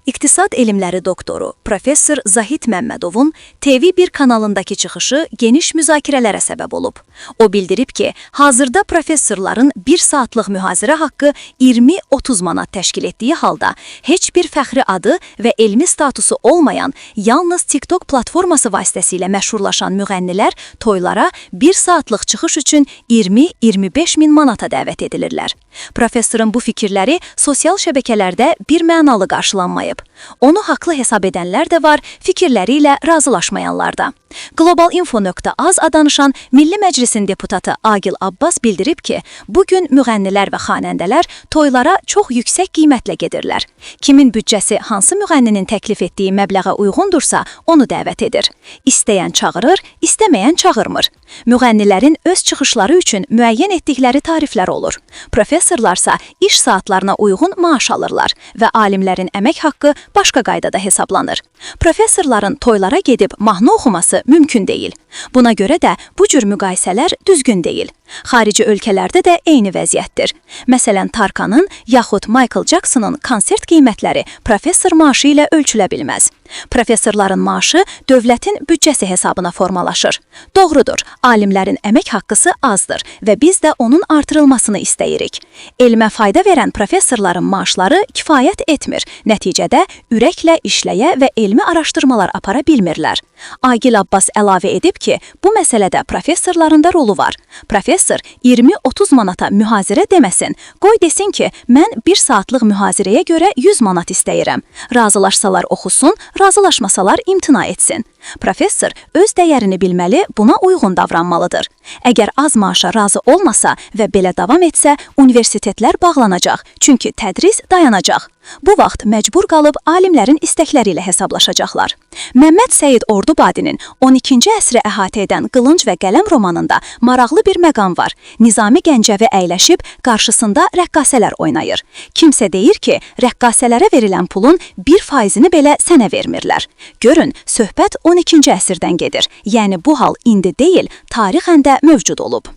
İqtisad elmləri doktoru professor Zahid Məmmədovun TV1 kanalındakı çıxışı geniş müzakirələrə səbəb olub. O bildirib ki, hazırda professorların bir saatlıq mühazirə haqqı 20-30 manat təşkil etdiyi halda heç bir fəxri adı və elmi statusu olmayan, yalnız TikTok platforması vasitəsilə məşhurlaşan müğənnilər toylara bir saatlıq çıxış üçün 20-25 min manata dəvət edilirlər. Professorun bu fikirləri sosial şəbəkələrdə bir mənalı qarşılanmayıb. Onu haqlı hesab edənlər də var, fikirləri ilə razılaşmayanlar da. Globalinfo.az danışan Milli Məclisin deputatı Agil Abbas bildirib ki, bu gün müğənnilər və xanəndələr toylara çox yüksək qiymətlə gedirlər. Kimin büdcəsi hansı müğənninin təklif etdiyi məbləğə uyğundursa, onu dəvət edir. İstəyən çağırır, istəməyən çağırmır. Müğənnilərin öz çıxışları üçün müəyyən etdikləri tariflər olur. Professorlarsa iş saatlarına uyğun maaş alırlar və alimlərin əmək haqqı başqa qaydada hesablanır. Professorların toylara gedib mahnı oxuması mümkün deyil. Buna görə də bu cür müqayisələr düzgün deyil. Xarici ölkələrdə də eyni vəziyyətdir. Məsələn, Tarkanın yaxud Michael Jackson'ın konsert qiymətləri professor maaşı ilə ölçülə bilməz. Professorların maaşı dövlətin büdcəsi hesabına formalaşır. Doğrudur, alimlərin əmək haqqısı azdır və biz də onun artırılmasını istəyirik. Elmə fayda verən professorların maaşları kifayət etmir. Nəticədə ürəklə işləyə və elmi araşdırmalar apara bilmirlər. Agil Abbas əlavə edib ki, bu məsələdə professorların da rolu var. Professor 20-30 manata mühazirə deməsin. Qoy desin ki, mən bir saatlıq mühazirəyə görə 100 manat istəyirəm. Razılaşsalar oxusun, razılaşmasalar imtina etsin. Professor öz dəyərini bilməli, buna uyğun davranmalıdır. Əgər az maaşa razı olmasa və belə davam etsə, universitetlər bağlanacaq, çünki tədris dayanacaq. Bu vaxt məcbur qalıb alimlərin istəkləri ilə hesablaşacaqlar. Məmməd Səid Ordubadinin 12-ci əsri əhatə edən Qılınc və Qələm romanında maraqlı bir məqam var. Nizami Gəncəvi əyləşib qarşısında rəqqasələr oynayır. Kimsə deyir ki, rəqqasələrə verilən pulun 1%-ni belə sənə vermirlər. Görün, söhbət 12-ci əsrdən gedir. Yəni bu hal indi deyil, tarixən də mövcud olub.